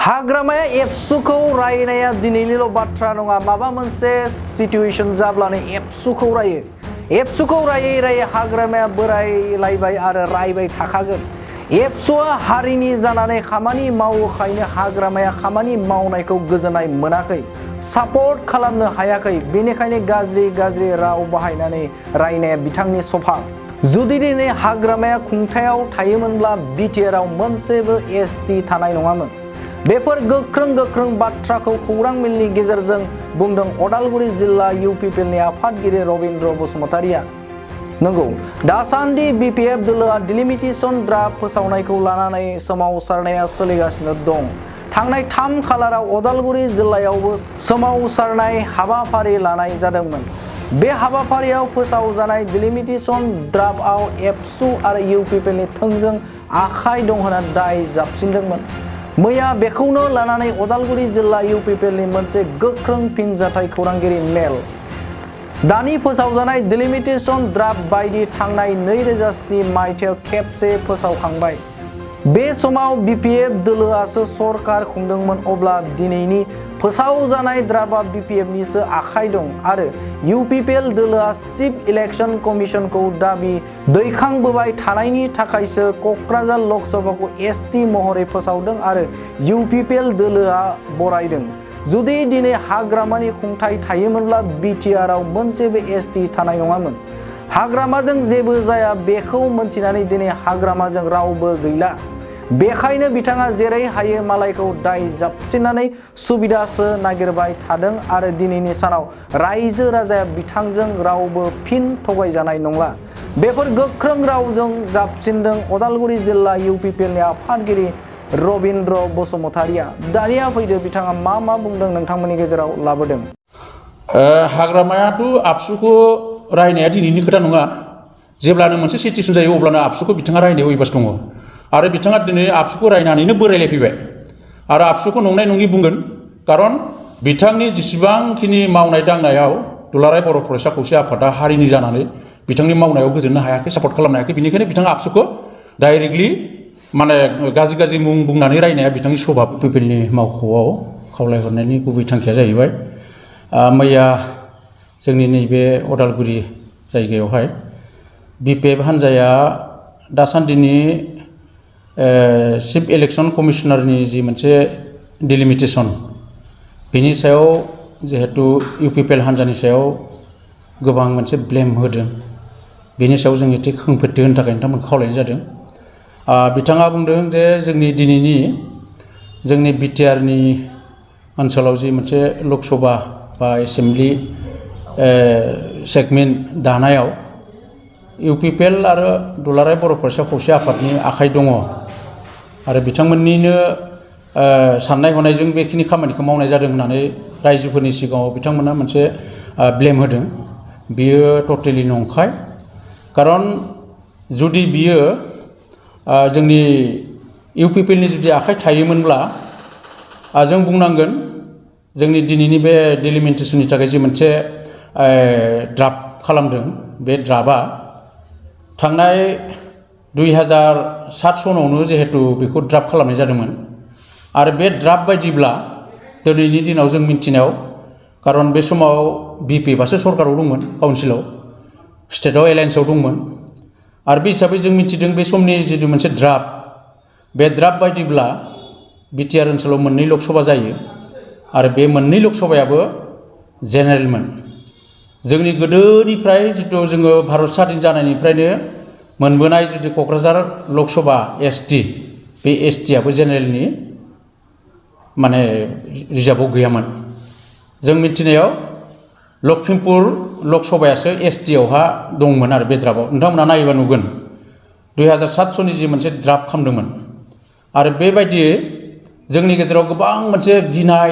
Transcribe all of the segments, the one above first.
हाग्रामाया एबसुखौ रायनाया दिनैनिल' बाथ्रा नङा, माबा मोनसे सिचुएशन जाब्लानो एबसुखौ रायो। एबसुखौ रायै रायै हाग्रामाया बोरायलायबाय आरो रायबाय थाखागोन। एबसुआ हारिनि जानानै खामानि मावोखायनो हाग्रामाया खामानि मावनायखौ गोजोननाय मोनाखै, सापर्ट खालामनो हायाखै। बेनिखायनो गाज्रि राव बाहायनानै रायनाया बिथांनि सफा। जुदि दिनै हाग्रामाया खुंथायाव थायोमोनब्ला बिटिआरआव मोनसेबो एसटि थानाय नङामोन। बेफोर गोख्रों बाथ्राखौ खौरां मेलनि गेजेरजों बुंदों अदालगुरि जिल्ला इउपिपिएलनि आफादगिरि रबिन्द्र बसुमतारिया। नंगौ, दासान्दि बिपिएफ दोलोआ डिलिमिटेशन ड्राफ्ट फोसावनायखौ लानानै सोमावसारनाया सोलिगासिनो दं। थांनाय 3 खालाराव अदालगुरि जिल्लायावबो सोमावसारनाय हाबाफारि लानाय जादोंमोन। बे हाबाफारियाव फोसावजानाय डिलिमिटेशन ड्राफ्टआव एबसु आरो इउपिपिएलनि थोंजों आखाइ दं होनना दाय जाबसिनदोंमोन। मैया बेखौनो लानानै अदालगुरि जिल्ला इउपिपिएलनि मोनसे गोख्रों फिनजाथाय खौरांगिरि मेल। दानि फोसावजानाय डिलिमिटेशन ड्राफ्ट बायदि थांनाय 2007 मायथाइयाव खेबसे फोसावखांबाय। बे समाव बिपिएफ दोलोआसो सरकार खुंदोंमोन। अब्ला दिनैनि फोसावजानाय ड्राफ्टआ बिपिएफनिसो आखाइ दं आरो इउपिपिएल दोलोआ चिफ इलेक्शन कमिसनखौ दाबि दैखांबोबाय थानायनि थाखायसो कक्राझार लकसभाखौ एसटि महरै फोसावदों आरो इउपिपिएल दोलोआ बरायदों। जुदि दिनै हाग्रामानि खुंथाय थायोमोनब्ला बिटिआरआव मोनसेबो एसटि थानाय नङामोन। हाग्रामाजों जेबो जाया बेखौ मोनथिनानै दिनै हाग्रामाजों रावबो गैला। बेखायनो बिथाङा जेरै हायो मालायखौ दाय जाबसिननानै सुबिदासो नागिरबाय थादों आरो दिनैनि सानाव रायजो राजाया बिथांजों रावबो फिन थगायजानाय नंला। बेफोर गोख्रों रावजों जाबसिनदों अदालगुरि जिल्ला इउपिपिएलनि आफादगिरि रबिन्द्र बसुमतारिया। दानिया फैदो बिथाङा मा बुंदों नोंथांमोननि गेजेराव लाबोदों। हाग्रामायाथ' आबसुखौ रायनाया दिनैनि खोथा नङा। जेब्लानो मोनसे सिचुएसन जायो अब्लानो आबसुखौ बिथाङा रायनायाव अयभास दङ आरो बिथाङा दिनै आबसुखौ रायनानैनो बोरायलायफैबाय आरो आबसुखौ नंनाय नङि बुंगोन। खारन बिथांनि जेसेबांखिनि मावनाय दांनायाव दुलाराय बर' फरायसा खौसे आफादा हारिनि जानानै बिथांनि मावनायाव गोजोननो हायाखै, सापर्ट खालामनो हायाखै। बेनिखायनो बिथाङा आबसुखौ डाइरेक्टलि गाज्रि मुं बुंनानै रायनाया बिथांनि सभाब इउपिपिएलनि मावख'आव खावलायहरनायनि गुबै थांखिया जाहैबाय। मैया जोंनि नैबे अदालगुरि जायगायावहाय बिपिएफ हान्जाया दासान्दिनि चिफ इलेक्शन कमिसनारनि जि मोनसे डिलिमिटेशन बेनि सायाव जिहेतु इउपिपिएल हान्जानि सायाव गोबां मोनसे ब्लेम होदों, बेनि सायाव जों एसे खैफोद होनो थाखाय नोंथांमोनखौ खावलायनाय जादों। बिथाङा बुंदों जे जोंनि बिटिआरनि ओनसोलाव जि मोनसे लकसभा बा एसेम्बलि सेगमेन्ट दानायाव इउपिपिएल आरो दुलाराय बर' फरायसा खौसे आफादनि आखाइ दङ आरो बिथांमोननिनो साननाय हनायजों बेखिनि खामानिखौ मावनाय जादों होननानै रायजोफोरनि सिगाङाव बिथांमोना मोनसे ब्लेम होदों। बियो टटेलि नंखाय। खारन जुदि बियो जोंनि इउपिपिएलनि जुदि आखाइ थायोमोनब्ला जों बुंनांगोन जोंनि दिनैनि बे डिलिमिटेशननि थाखाय जि मोनसे ड्राफ्ट खालामदों, बे ड्राफ्टआ थांनाय 2007 सनावनो जिहेतु बेखौ ड्राफ्ट खालामनाय जादोंमोन आरो बे ड्राफ्ट बायदिब्ला दिनैनि दिनाव जों मिन्थिनायाव, खारन बे समाव बिपिएफआसो सरकाराव दंमोन, काउन्सिलाव, स्टेटआव एलायन्सआव दंमोन आरो बे हिसाबै जों मिथिदों बे समनि जितु मोनसे ड्राफ्ट, बे ड्राफ्ट बायदिब्ला बिटिआर ओनसोलाव 2 लकसभा जायो आरो बे 2 लकसभायाबो जेनेरेलमोन। जोंनि गोदोनिफ्राय जितु जोङो भारत स्वाधीन जानायनिफ्रायनो मोनबोनाय जितु क'क्राझार लकसभा एसटि, बे एसटिआबो जेनेरेलनि रिजार्भआव गैयामोन। जों मिथिनायाव लखिमपुर लकसभायासो एसटिआवहा दंमोन आरो बे ड्राफ्टआव। नोंथांमोना नायोबा नुगोन 2007 सननि जि मोनसे ड्राफ्ट खालामदोंमोन आरो बेबायदियै जोंनि गेजेराव गोबां मोनसे गिनाय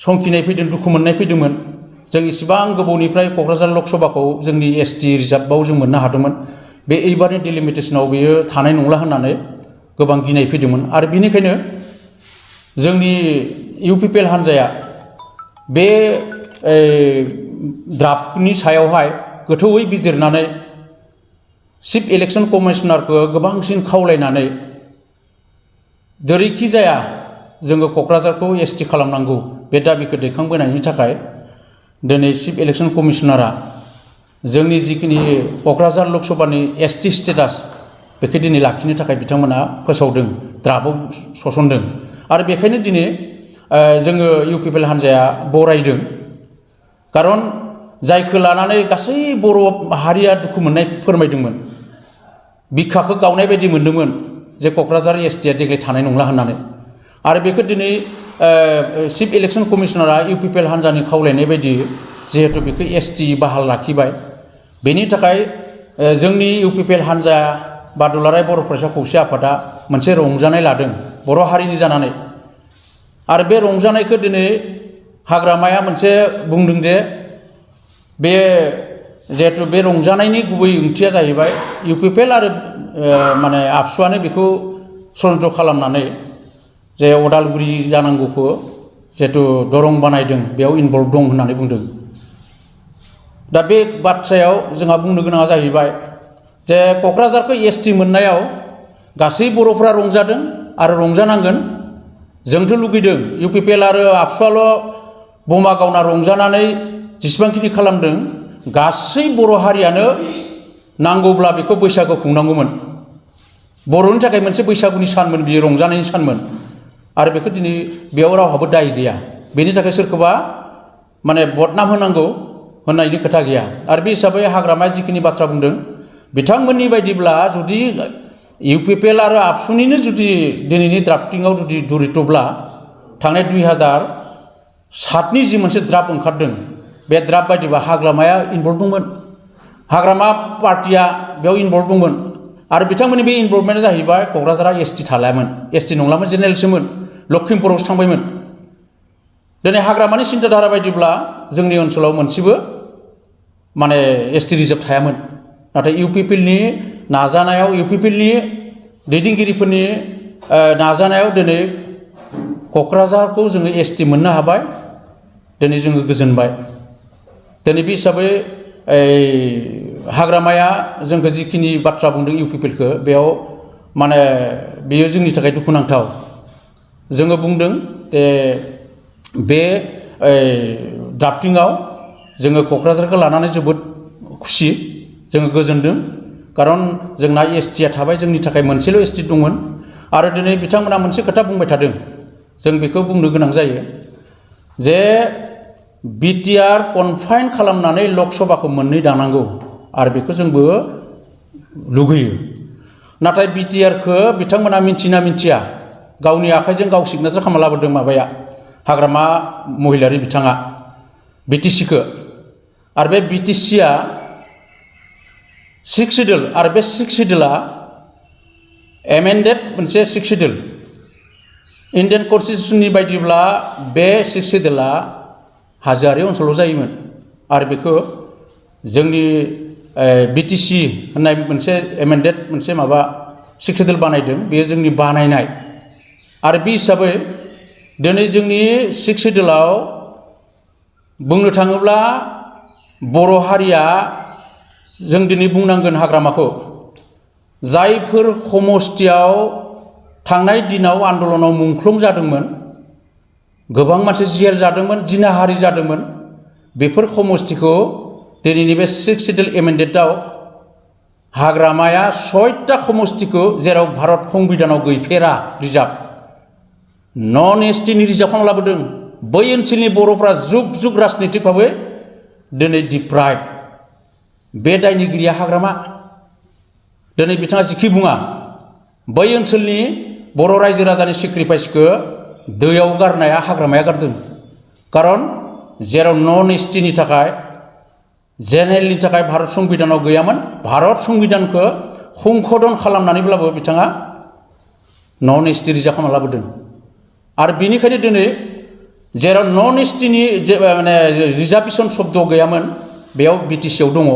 संखिनाय फैदों, दुखु मोननाय फैदोंमोन। जों इसिबां गोबावनिफ्राय क'क्राझार लकसभाखौ जोंनि एसटि रिजार्भआव जों मोननो हादोंमोन, बे एबारनि डिलिमिटेशनाव बेयो थानाय नंला होननानै गोबां गिनाय फैदोंमोन आरो बेनिखायनो जोंनि इउपिपिएल हान्जाया बे ड्राफ्टनि सायावहाय गोथौयै बिजिरनानै चिफ इलेक्शन कमिसनारखौ गोबांसिन खावलायनानै जेरैखि जाया जोङो क'क्राझारखौ एसटि खालामनांगौ बे दाबिखौ दैखांबोनायनि थाखाय दिनै चिफ इलेक्सन कमिशनारा जोंनि जिखिनि क'क्राझार लकसभानि एसटि स्टेटास बेखौ दिनै लाखिनो थाखाय बिथांमोना फोसावदों द्राफ्टआव सोसनदों आरो बेखायनो दिनै जोङो इउपिपिएल हान्जाया बरायदों खारन जायखौ लानानै गासै बर' हारिया दुखु मोननाय फोरमायदोंमोन बिखाखौ गावनाय बायदि मोन्दोंमोन जे क'क्राझार एसटिआ देग्लाय थानाय नंला होननानै आरो बेखौ दिनै चिफ इलेक्सन कमिशनारा इउपिपिएल हान्जानि खावलायनाय बायदि जिहेतु बेखौ एसटि बाहाल लाखिबाय बेनि थाखाय जोंनि इउपिपिएल हान्जा बा दुलाराय बर' फरायसा खौसे आफादा मोनसे रंजानाय लादों बर' हारिनि जानानै आरो बे रंजानायखौ दिनै हाग्रामाया मोनसे बुंदों जे बे जिहेतु बे रंजानायनि गुबै ओंथिया जाहैबाय इउपिपिएल आरो माने आबसुआनो बेखौ सन्थ खालामनानै जे अदालगुरि जानांगौखौ जिहेतु दरं बानायदों बेयाव इनभल्भ दं होननानै बुंदों दा बे बाथ्रायाव जोंहा बुंनो गोनाङा जाहैबाय जे क'क्राझारखौ एसटि मोननायाव गासै बर'फ्रा रंजादों आरो रंजानांगोन जोंथ' लुगैदों इउपिपिएल आरो आबसुआल' बमा गावना रंजानानै जेसेबांखिनि खालामदों गासै बर' हारियानो नांगौब्ला बेखौ बैसागु खुंनांगौमोन बर'नि थाखाय मोनसे बैसागुनि सानमोन बियो रंजानायनि सानमोन आरो बेखौ दिनै बेयाव रावहाबो दाय गैया बेनि थाखाय सोरखौबा माने बदनाम होनांगौ होननायनि खोथा गैया आरो बे हिसाबै हाग्रामाया जिखिनि बाथ्रा बुंदों बिथांमोननि बायदिब्ला जुदि इउपिपिएल आरो आबसुनिनो जुदि दिनैनि ड्राफ्टिंआव जुदि जरितब्ला थांनाय 2007नि जि मोनसे ड्राफ्ट ओंखारदों बे ड्राफ्ट बायदिबा हाग्रामाया इनभल्भ दंमोन हाग्रामा पार्टिया बेयाव इनभल्भ दंमोन आरो बिथांमोननि बे इनभल्भमेन्टआ जाहैबाय क'क्राझारा एसटि थालायामोन एसटि नंलामोन जेनेरेलसोमोन लखिमपुरावसो थांबायमोन दिनै हाग्रामानि सिन्ताधारा बायदिब्ला जोंनि ओनसोलाव मोनसेबो माने एसटि रिजार्भ थायामोन नाथाय इउपिपिएलनि नाजानायाव इउपिपिएलनि दैदेनगिरिफोरनि नाजानायाव दिनै क'क्राझारखौ जोङो एसटि मोननो हाबाय दिनै जोङो गोजोनबाय दिनै बे हिसाबै हाग्रामाया जोंखौ जिखिनि बाथ्रा बुंदों इउपिपिएलखौ बेयाव माने बेयो जोंनि थाखाय दुखुनांथाव जोङो बुंदों जे बे ड्राफ्टिंआव जोङो क'क्राझारखौ लानानै जोबोद खुसि जोङो गोजोनदों खारन जोंना एसटिआ थाबाय जोंनि थाखाय मोनसेल' एसटि दंमोन आरो दिनै बिथांमोना मोनसे खोथा बुंबाय थादों जों बेखौ बुंनो गोनां जायो जे बिटिआर कनफाइन खालामनानै लकसभाखौ मोननै दानांगौ आरो बेखौ जोंबो लुगैयो नाथाय बिटिआरखौ बिथांमोना मिन्थिना मिन्थिया गावनि आखाइजों गाव सिगनेचार खालामना लाबोदों माबाया हाग्रामा महिलारि बिथाङा बिटिसिखौ आरो बे बिटिसिआ 6 सिडुल आरो बे 6 सिडुला एमेन्डेड मोनसे 6 सिडुल इन्डियान कन्स्टिटिउसननि बायदिब्ला बे 6 सिडुला हाजोआरि ओनसोलाव जायोमोन आरो बेखौ जोंनि बिटिसि होननाय मोनसे एमेन्डेड मोनसे माबा 6 सिडुल बानायदों बेयो जोंनि बानायनाय आरो बे हिसाबै दिनै जोंनि 6 सिडुलाव बुंनो थाङोब्ला बर' हारिया जों दिनै बुंनांगोन हाग्रामाखौ जायफोर समस्थियाव थांनाय दिनाव आन्दलनाव मुंख्लं जादोंमोन गोबां मानसि जेल जादोंमोन जिनाहारि जादोंमोन बेफोर समस्थिखौ दिनैनि बे 6 सिडुल एमेन्डेडआव हाग्रामाया 6टा समस्थिखौ जेराव भारत संबिधानाव गैफेरा रिजार्भ नन एसटिनि रिजार्भ खालामना लाबोदों बै ओनसोलनि बर'फ्रा जुग जुग राजनितिकभाबै दिनै डिप्राइभ बे दायनिगिरिया हाग्रामा दिनै बिथाङा जिखि बुङा बै ओनसोलनि बर' रायजो राजानि सेक्रिफाइसखौ दैयाव गारनाया हाग्रामाया गारदों खारन जेराव नन एसटिनि थाखाय जेनेरेलनि थाखाय भारत संबिधानाव गैयामोन भारत संबिधानखौ संशोधन खालामनानैब्लाबो बिथाङा नन एसटि रिजार्भ खालामना लाबोदों आरो बेनिखायनो दिनै जेराव नन एसटिनि माने रिजार्भेसन शब्द गैयामोन बेयाव बिटिसिआव दङ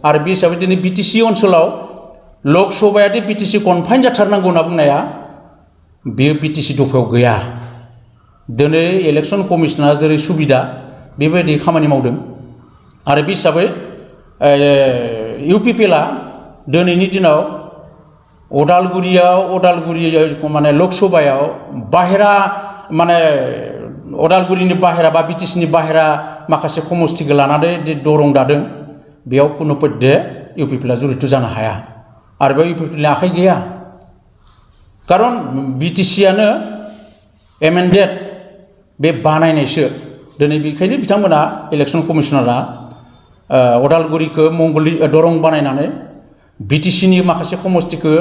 आरो बे हिसाबै दिनै बिटिसि ओनसोलाव लकसभायादि बिटिसि कनफाइन जाथारनांगौ होनना बुंनाया बेयो बिटिसि दफायाव गैया दिनै इलेक्सन कमिसना जेरै सुबिदा बेबायदि खामानि मावदों आरो बे हिसाबै इउपिपिएलआ दिनैनि दिनाव अदालगुरि माने लकसभायाव बाहेरा माने अदालगुरिनि बाहेरा बा बिटिसिनि बाहेरा माखासे समस्थिखौ लानानै दरं दादों बेयाव कुनु पध्य इउपिपिएलआ जड़ित जानो हाया आरो बेयाव इउपिपिएलनि आखाइ गैया खारन बिटिसिआनो एमेन्डेड बे बानायनायसो दिनै बेखायनो बिथांमोना इलेक्सन कमिसनारा अदालगुरिखौ मंगलदै दरं बानायनानै बिटिसिनि माखासे समस्थिखौ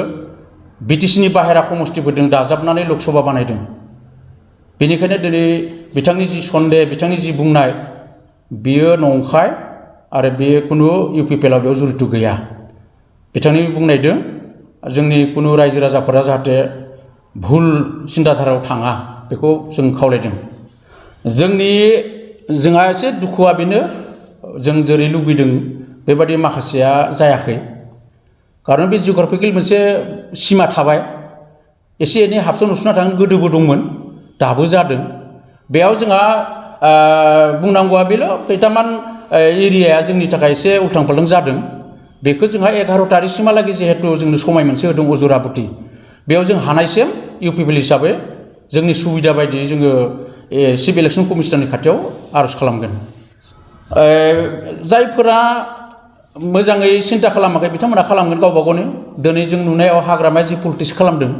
बिटिसिनि बाहेरा समस्थिफोरजों दाजाबनानै लकसभा बानायदों बेनिखायनो दिनै बिथांनि जि सन्देह बिथांनि जि बुंनाय बियो नंखाय आरो बे कुनु इउपिपिएलआ बेयाव जड़ित गैया बिथांनि बुंनायदों जोंनि कुनु रायजो राजाफोरा जाहाथे भुल सिन्ताधारायाव थाङा बेखौ जों खावलायदों जोंहा एसे दुखुआ बेनो जों जेरै लुगैदों बेबादि माखासेया जायाखै खारन बे जिअग्राफिकेल मोनसे सिमा थाबाय एसे एनै हाबसन हुबसना थाङो गोदोबो दंमोन दाबो जादों बेयाव जोंहा बुंनांगौआ बेल' खैथामान एरियाया जोंनि थाखाय एसे उल्थां फाल्थां जादों बेखौ जोंहा 11 तारिखसिमहालागै जिहेतु जोंनो समाय मोनसे होदों अजुराबती बेयाव जों हानायसिम इउपिपिएल हिसाबै जोंनि सुबिदा बायदियै जोङो चिफ इलेक्सन कमिसनारनि खाथियाव आर'ज खालामगोन जायफोरा मोजाङै सिन्ता खालामाखै बिथांमोना खालामगोन गावबा गावनो दिनै जों नुनायाव हाग्रामाया जि पलिटिक्स खालामदों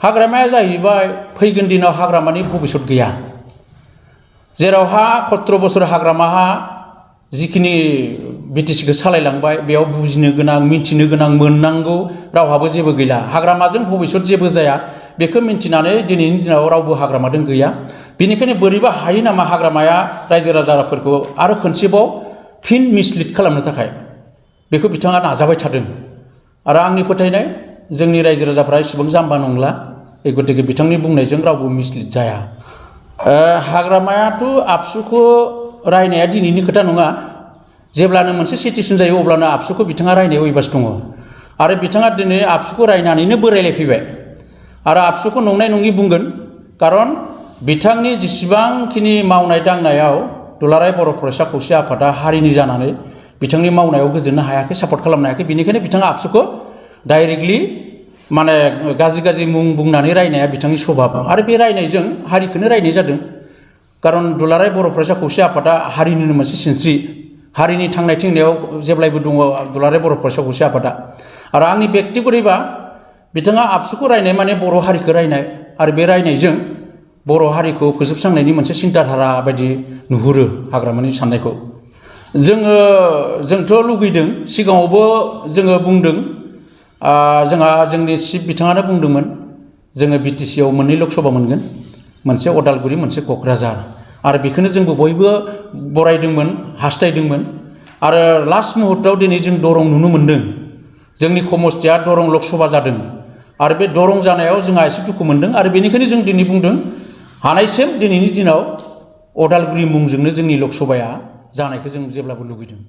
हाग्रामाया जाहैबाय फैगोन दिनाव हाग्रामानि भबिष्यत गैया जेरावहा 17 बोसोर हाग्रामाहा जिखिनि बिटिसिखौ सालायलांबाय बेयाव बुजिनो गोनां मिन्थिनो गोनां मोननांगौ रावहाबो जेबो गैला हाग्रामाजों भबिष्यत जेबो जाया बेखौ मिन्थिनानै दिनैनि दिनाव रावबो हाग्रामाजों गैया बेनिखायनो बोरैबा हायो नामा हाग्रामाया रायजो राजाफोरखौ आरो खनसेबाव फिन मिसलिड खालामनो थाखाय बेखौ बिथाङा नाजाबाय थादों आरो आंनि फोथायनाय जोंनि रायजो राजाफ्रा एसेबां जाम्बा नंला गतिके बिथांनि बुंनायजों रावबो मिसलिड जाया हाग्रामायाथ' आबसुखौ रायनाया दिनैनि खोथा नङा जेब्लानो मोनसे सिचुवेसन जायो अब्लानो आबसुखौ बिथाङा रायनायाव अयभास दङ आरो बिथाङा दिनै आबसुखौ रायनानैनो बोरायलायफैबाय आरो आबसुखौ नंनाय नङि बुंगोन खारन बिथांनि जेसेबांखिनि मावनाय दांनायाव दुलाराय बर' फरायसा खौसे आफादा हारिनि जानानै बिथांनि मावनायाव गोजोननो हायाखै सापर्ट खालामनो हायाखै बेनिखायनो बिथाङा आबसुखौ डाइरेक्टलि माने गाज्रि मुं बुंनानै रायनाया बिथांनि स्वभाब आरो बे रायनायजों हारिखौनो रायनाय जादों खारन दुलाराय बर' फरायसा खौसे आफादा हारिनिनो मोनसे सिनस्रि हारिनि थांनाय थैनायाव जेब्लायबो दङ दुलाराय बर' फरायसा खौसे आफादा आरो आंनि बेक्तिगतैबा बिथाङा आबसुखौ रायनाय माने बर' हारिखौ रायनाय आरो बे रायनायजों बर' हारिखौ फोजोबस्रांनायनि मोनसे सिन्ताधारा बायदि नुहुरो हाग्रामानि साननायखौ जोंथ' लुगैदों सिगाङावबो जोङो बुंदों जोंहा जोंनि चिफ बिथाङानो बुंदोंमोन जोङो बिटिसिआव मोननै लकसभा मोनगोन मोनसे अदालगुरि मोनसे क'क्राझार आरो बेखौनो जोंबो बयबो बरायदोंमोन हास्थायदोंमोन आरो लास्ट मुहुर्तआव दिनै जों दरं नुनो मोन्दों जोंनि समस्थिया दरं लकसभा जादों आरो बे दरं जानायाव जोंहा एसे दुखु मोन्दों आरो बेनिखायनो जों दिनै बुंदों हानायसिम दिनैनि दिनाव अदालगुरि मुंजोंनो जोंनि लकसभाया जानायखौ जों जेब्लाबो लुगैदों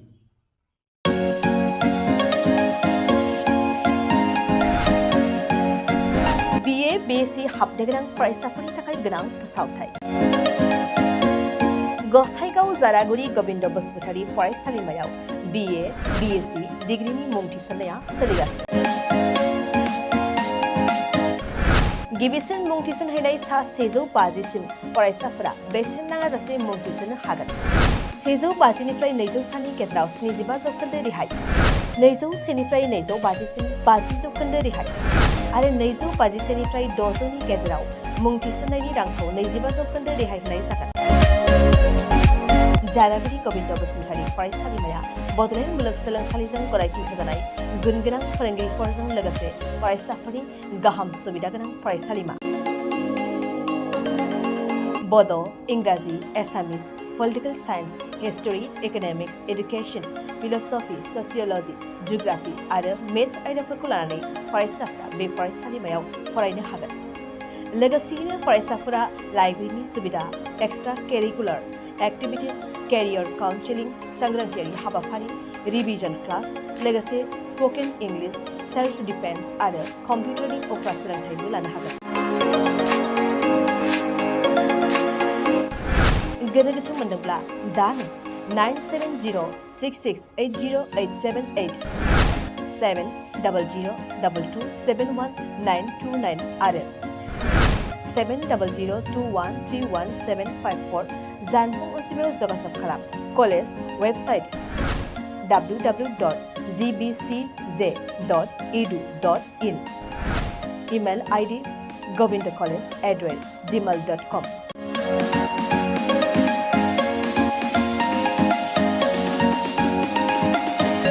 BA BSc हाबनो गोनां फरायसाफोरनि थाखाय गोनां फोसावथाय गसाइगाव जारागुरि गोविन्द बसुमतारी फरायसालिमायाव BA BSc डिग्रीनि मुं थिसननाया सोलिगासिनो गिबिसिन मुं थिसनहैनाय सा 150सिम फरायसाफोरा बेसेन नाङाजासे मुं थिसननो हागोन 150 निफ्राय 200 सानि गेजेराव 75 जौखोन्दो रेहाय 201 निफ्राय 250 सिम 50 जौखोन्दो रेहाय आरो 250 निफ्राय 600 नि गेजेराव मुं थिसननायनि रांखौ 25 जौखोन्दो रेहाय होनाय जागोन जारागुरि गोविन्द बसुमतारी फरायसालिमाया बड'लेण्ड मुलुगसोलोंसालिजों गनायथि होजानाय गुनगोनां फोरोंगिरिफोरजों लोगोसे फरायसाफोरनि गाहाम सुबिदा गोनां फरायसालिमा बड', इंराजि, Assamese, political science, history, economics, education, philosophy, sociology, geography आरो मेथ्स आयदाफोरखौ लानानै फरायसाफोरा बे फरायसालिमायाव फरायनो हागोन लोगोसेयैनो फरायसाफोरा लाइब्रेरिनि सुबिदा extra curricular activities career counselling सांग्रांथियारि हाबाफारि रिविजन क्लास लोगोसे स्पोकन इंग्लिश सेल्फ डिफेन्स आरो कम्पिउटारनि उफ्रा सोलोंथायबो लानो हागोन गोनो गोथो मोनदोंब्ला दानो 9706680878 700227129 आरो 7002131754 जानबुं अनजिमायाव जगाजग खालाम। College website www.gbcj.edu.in email ID govindacollege@gmail.com